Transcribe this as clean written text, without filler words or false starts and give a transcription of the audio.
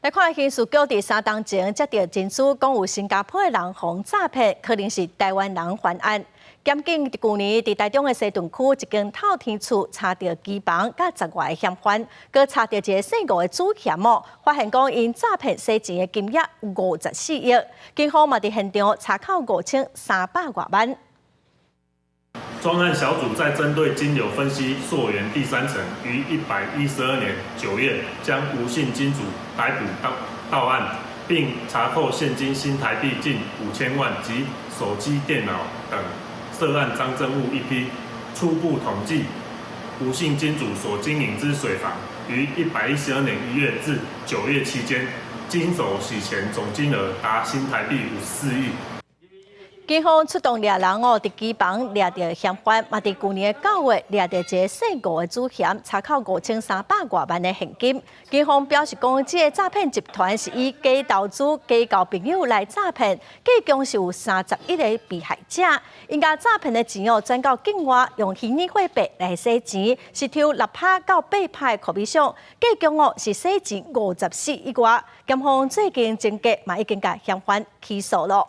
來看刑事局佇三冬前接著情資，講有新加坡的人予詐騙，可能是台灣人犯案。檢警佇舊年佇台中的西屯區一間透天厝查著機房佮十外个嫌犯，閣查著一个姓吳的主嫌哦，發現講𪜶詐騙洗錢的金額54億，警方嘛佇現場查扣5300外萬。專案小組在針對金流分析溯源第三層，於112年9月將吳姓金主逮捕到到案，並查扣現金新台幣近5000萬及手機、電腦等涉案贓證物一批。初步統計，吳姓金主所經營之水房，於112年1月至9月期間，經手洗錢總金額達新台幣54億。警方出動獵人哦，佇機房掠著嫌犯，嘛佇舊年9月掠著一个姓吳的主嫌，查扣5300外萬的現金。警方表示講，這个詐騙集團是以假投資、假交朋友來詐騙，計共是有31個被害者。𪜶共詐騙的錢哦，轉到境外用虛擬貨幣來洗錢，是抽6趴到8趴的 commission，計共哦是洗錢54億外。檢方最近偵結嘛已經共嫌犯起訴囉。